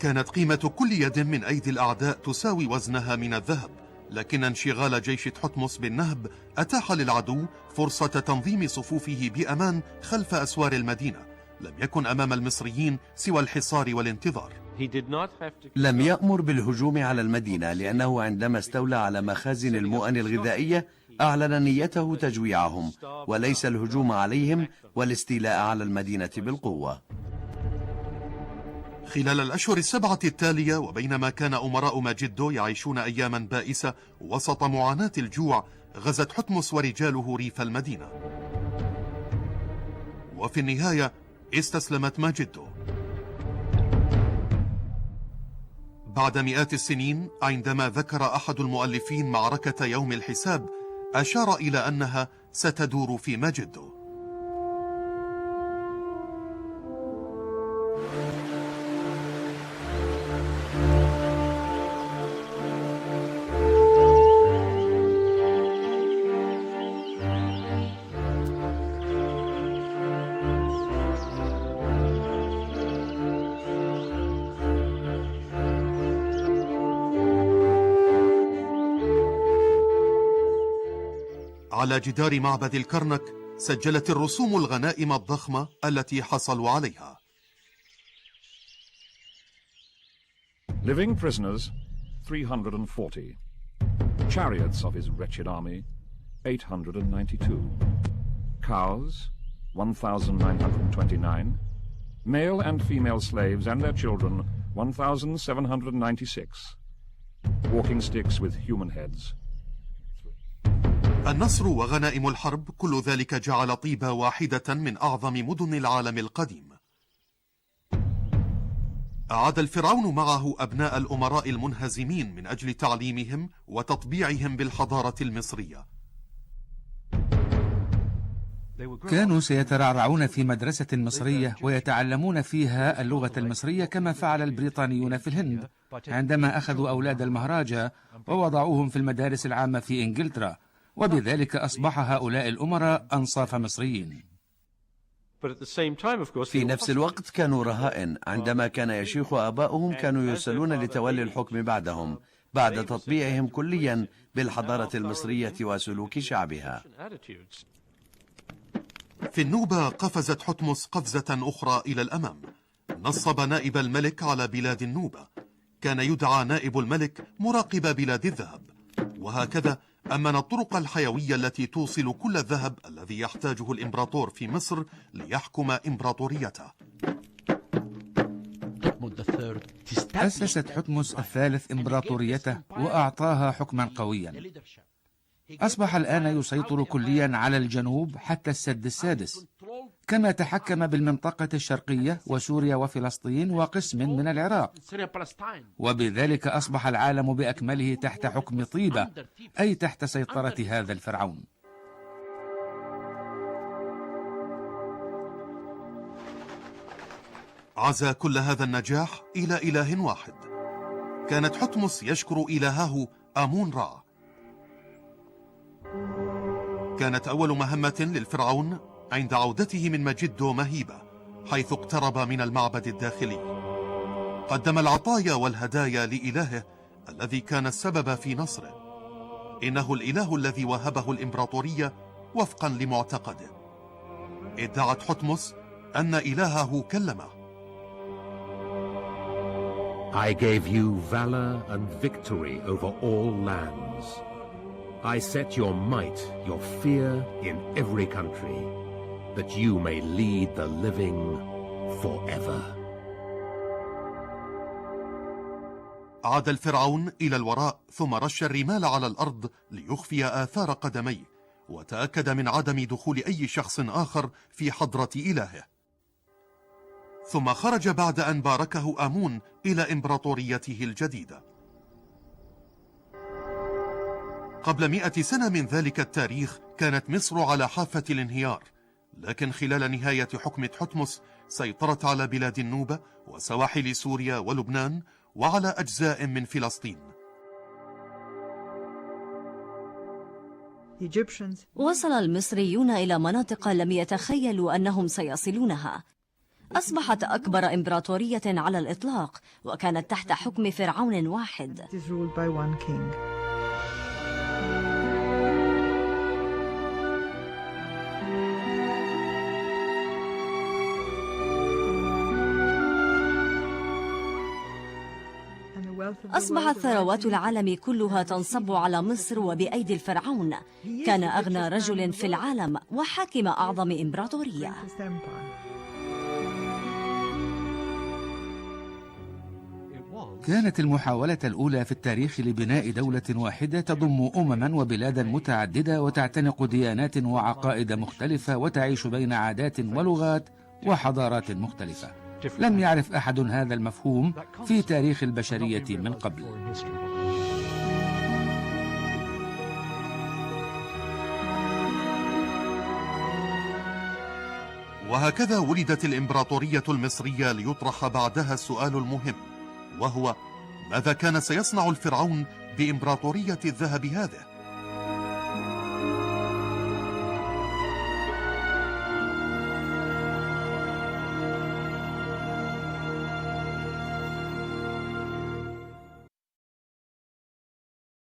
كانت قيمة كل يد من أيدي الأعداء تساوي وزنها من الذهب، لكن انشغال جيش تحتمس بالنهب أتاح للعدو فرصة تنظيم صفوفه بأمان خلف أسوار المدينة. لم يكن أمام المصريين سوى الحصار والانتظار. لم يأمر بالهجوم على المدينة، لأنه عندما استولى على مخازن المؤن الغذائية أعلن نيته تجويعهم وليس الهجوم عليهم والاستيلاء على المدينة بالقوة. خلال الأشهر السبعة التالية، وبينما كان أمراء ماجدو يعيشون أياما بائسة وسط معاناة الجوع، غزت حتمس ورجاله ريف المدينة، وفي النهاية استسلمت ماجدو. بعد مئات السنين، عندما ذكر أحد المؤلفين معركة يوم الحساب، أشار إلى أنها ستدور في ماجدو. على جدار معبد الكرنك سجلت الرسوم الغنائم الضخمة التي حصلوا عليها. Living prisoners 340. Chariots of his wretched army 892. Cows 1929. Male and female slaves and their children 1796. Walking sticks with human heads. النصر وغنائم الحرب، كل ذلك جعل طيبة واحدة من أعظم مدن العالم القديم. أعاد الفرعون معه أبناء الأمراء المنهزمين من أجل تعليمهم وتطبيعهم بالحضارة المصرية. كانوا سيترعرعون في مدرسة مصرية ويتعلمون فيها اللغة المصرية كما فعل البريطانيون في الهند عندما أخذوا أولاد المهراجة ووضعوهم في المدارس العامة في إنجلترا، وبذلك أصبح هؤلاء الأمراء أنصاف مصريين. في نفس الوقت كانوا رهائن. عندما كان يشيخ آباؤهم كانوا يرسلون لتولي الحكم بعدهم بعد تطبيعهم كليا بالحضارة المصرية وسلوك شعبها. في النوبة قفزت حتمس قفزة أخرى إلى الأمام. نصب نائب الملك على بلاد النوبة. كان يدعى نائب الملك مراقب بلاد الذهب، وهكذا أمن الطرق الحيوية التي توصل كل الذهب الذي يحتاجه الإمبراطور في مصر ليحكم إمبراطوريته. أسست حتمس الثالث إمبراطوريته وأعطاها حكما قويا. أصبح الآن يسيطر كليا على الجنوب حتى السد السادس، كما تحكم بالمنطقة الشرقية وسوريا وفلسطين وقسم من العراق، وبذلك أصبح العالم بأكمله تحت حكم طيبة، أي تحت سيطرة هذا الفرعون. عزا كل هذا النجاح إلى إله واحد. كانت حتمس يشكر إلهه آمون را. كانت أول مهمة للفرعون عند عودته من مجدو مهيبة، حيث اقترب من المعبد الداخلي. قدم العطايا والهدايا لإلهه الذي كان السبب في نصره. إنه الإله الذي وهبه الإمبراطورية وفقا لمعتقده. ادعت حتمس أن إلهه كلمه. I gave you valor and victory over all lands. I set your might, your fear in every country, that you may lead the living forever. عاد الفرعون إلى الوراء، ثم رش الرمال على الأرض ليخفي آثار قدميه، وتأكد من عدم دخول أي شخص آخر في حضرة إلهه. ثم خرج بعد أن باركه آمون إلى إمبراطوريته الجديدة. قبل 100 سنة من ذلك التاريخ كانت مصر على حافة الانهيار، لكن خلال نهاية حكم تحتمس سيطرت على بلاد النوبة وسواحل سوريا ولبنان وعلى أجزاء من فلسطين. وصل المصريون إلى مناطق لم يتخيلوا أنهم سيصلونها. أصبحت أكبر إمبراطورية على الإطلاق، وكانت تحت حكم فرعون واحد. It is ruled by one king. أصبحت ثروات العالم كلها تنصب على مصر وبأيدي الفرعون. كان أغنى رجل في العالم وحاكم أعظم إمبراطورية. كانت المحاولة الأولى في التاريخ لبناء دولة واحدة تضم أمما وبلادا متعددة وتعتنق ديانات وعقائد مختلفة وتعيش بين عادات ولغات وحضارات مختلفة. لم يعرف أحد هذا المفهوم في تاريخ البشرية من قبل. وهكذا ولدت الإمبراطورية المصرية ليطرح بعدها السؤال المهم، وهو: ماذا كان سيصنع الفرعون بإمبراطورية الذهب هذه؟